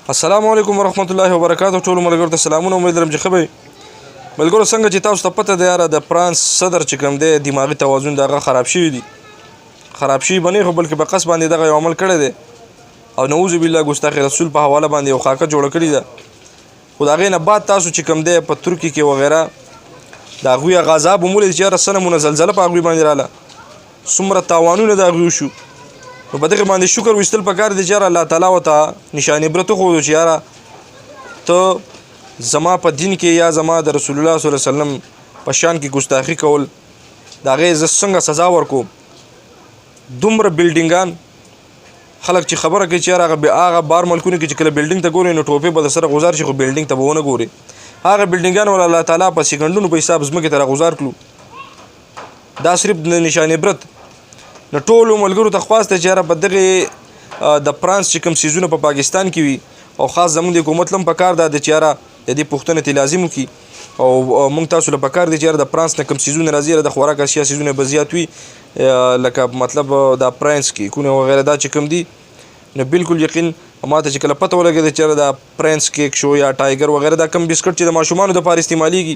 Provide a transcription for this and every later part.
السلام علیکم ورحمت الله وبرکاته. ټول ملګرو ته سلامونه. امید لرم چې ښه به یئ. ملګرو، څنګه چې تاسو ته پته ده یاره، د فرانس صدر چې کوم دی، دماغي توازن د هغه خراب شوی دی. خراب شوی به نه خو بلکې په قصد باندې دغه یو عمل کړی دی او نعوذ بالله ګستاخ رسول په حواله باندې یو خاکه جوړه کړې ده. خو د هغې نه بعد تاسو چې کوم دی په ترکي کې وغیره د هغوی هغه عذاب هم ولید چې یاره څه نمونه زلزله په هغوی باندې راله، څومره تاوانونه د هغوی وشو. نو په دغه باندې شکر ویستل پکار دی چې یاره الله تعالی ورته نشان عبرت وښودو چې یاره ته زما په دین کې یا زما د رسول الله صلی الله علیه وسلم په شان کې ګستاخي کول، د هغې زه څنګه سزا ورکوم. دومره بلډینګان خلک چې خبره کوي چې یاره هغه بیا هغه بار ملکونو کې چې کله بلډینګ ته ګوري نو ټوپې به د سره غوزار شي، خو بلډینګ ته به ونه ګوري. هغه بلډینګان ول الله تعالی په سیکنډونو په حساب ځمکې ته راغوزار کړو. دا صرف د نشان عبرت. نو ټولو ملګرو ته خواست دی چې یاره په دغې د فرانس چې کوم څیزونه په پاکستان کې وي او خاص زمونږ د حکومت لم پکار دا دی چې یاره د دې پوښتنه ته لازم وکړي او مونږ تاسو له پکار دی چې یاره د فرانس نه کوم څیزونه راځي، یاره د خوراک اشیا څیزونه به زیات وي، لکه مطلب دا پرنس کیکونه وغیره دا چې کوم دي. نو بالکل یقین ما ته چې کله پته ولګېده چې یاره دا پرنس کیک شو یا ټایګر وغیره دا کوم بسکټ چې د ماشومانو دپاره استعمالیږي.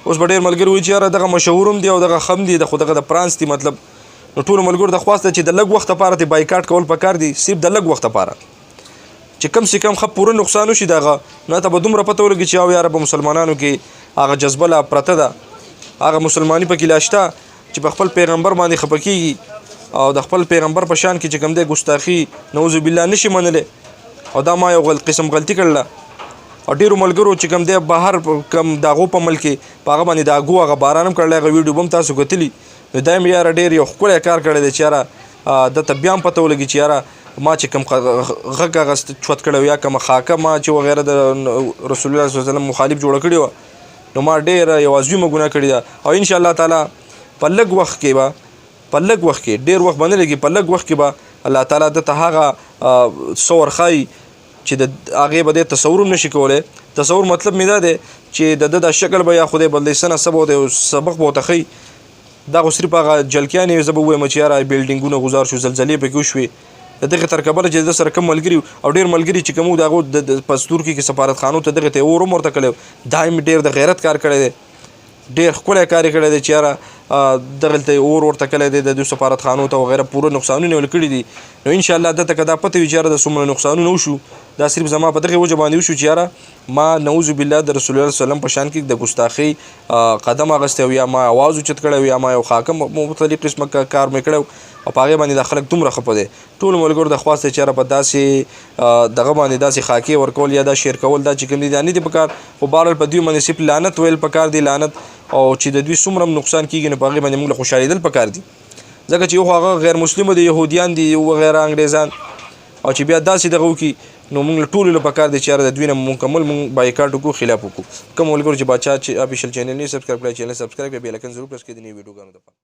اوس به ډېر ملګري وایي چې یاره دغه مشهور هم دی او دغه ښه هم دی، د خو دغه د فرانس دی مطلب. نو ټولو ملګرو ته خواست ده چې د لږ وخت لپاره ته بایکاټ کول پکار دي، صرف د لږ وخت لپاره چې کم سي کم ښه پوره نقصان وشي دغه، نو ته به دومره پته ولګي چې او یاره په مسلمانانو کې هغه جذبه لا پرته ده، هغه مسلماني پکې لا شته چې په خپل پیغمبر باندې خپه کیږي او د خپل پیغمبر په شان کې چې کوم دی ګستاخي نعوذ بالله نشي منلی. او دا ما یو قسم غلطي کړله او ډیرو ملګرو چې کوم دی بهر کوم د هغو په ملک کې په هغه باندې د هغو هغه باران هم کړلی، هغه ویډیو به هم تاسو کتلي. نو دا مې یاره ډېر یو ښکلی کار کړی دی چې یاره ده ته بیا هم پته ولګي چې یاره ما چې کوم غږ هغه چوت کړی یا کومه خاکه ما چې وغیره د رسول الله صلی الله علیه وسلم مخالف جوړه کړې وه، نو ما ډېره یو عظیمه ګناه کړې ده. او ان شاء الله تعالی په لږ وخت کې به، په لږ وخت کې، ډېر وخت به نه لګي، په لږ وخت کې به الله تعالی ده ته هغه څه ورښایي چې د هغې به دی تصور هم نشي کولی. تصور مطلب مې دا دی چې د ده دا شکل به یا خدای بدلی څه نه څه به ورته سبق به ورته ښیي. دا خو صرف هغه جلکیانې وې، زه به ووایم چې یاره بلډینګونه غوځار شو، زلزلې پکې وشوې. د دغې تر کبله چې د ده سره کوم ملګري او ډېر ملګري چې کوم وو د هغو د په ترکي کې سفارتخانو ته دغې ته یې اور هم ورته کړی. دا هم ډېر د غیرت کار کړی دی، ډېر ښکلی کار یې کړی دی چې یاره دغلته یې اور ورته کړی دی د دوی سفارتخانو ته وغیره، پوره نقصانونه یې ورکړي دي. نو انشاءالله ده ته که دا پته وي چې یاره د څومره نقصانونه وشو، دا صرف زما په دغې وجه باندې وشو چې یاره ما نعوذ بالله د رسول الله صلی الله علیه وسلم په شان کې د ګستاخۍ قدم اخیستی او یا ما اواز اوچت کړی او یا ما یو خاکه مختلف قسمه کار مې کړی او په هغې باندې دا خلک دومره خفه دی. ټولو ملګرو ته خواست دی چې یاره په داسې دغه باندې داسې خاکې ورکول یا دا شیر کول دا چې کوم دي دا نه دي پکار، خو بهرحال په دوی باندې صرف لعنت ویل پکار دی، لعنت. او چې د دوی څومره هم نقصان کیږي نو په هغې باندې موږ له خوشحالېدل پکار دي، ځکه چې یو خو هغه غیر مسلم دي، یهودیان دي وغیره انګریزان، او چې بیا داسې دغه وکړي نو موږ له ټولو له پکار دی چې یاره د دوی نه مکمل موږ بایکاټ وکړو، خلاف وکړو. کوم ملګرو چې باچا چې افیشل چینل نه سبسکرایب کړی، چینل سبسکرایب کړئ، بیل ایکن ضرور پریس کړئ د نویو ویډیوګانو لپاره.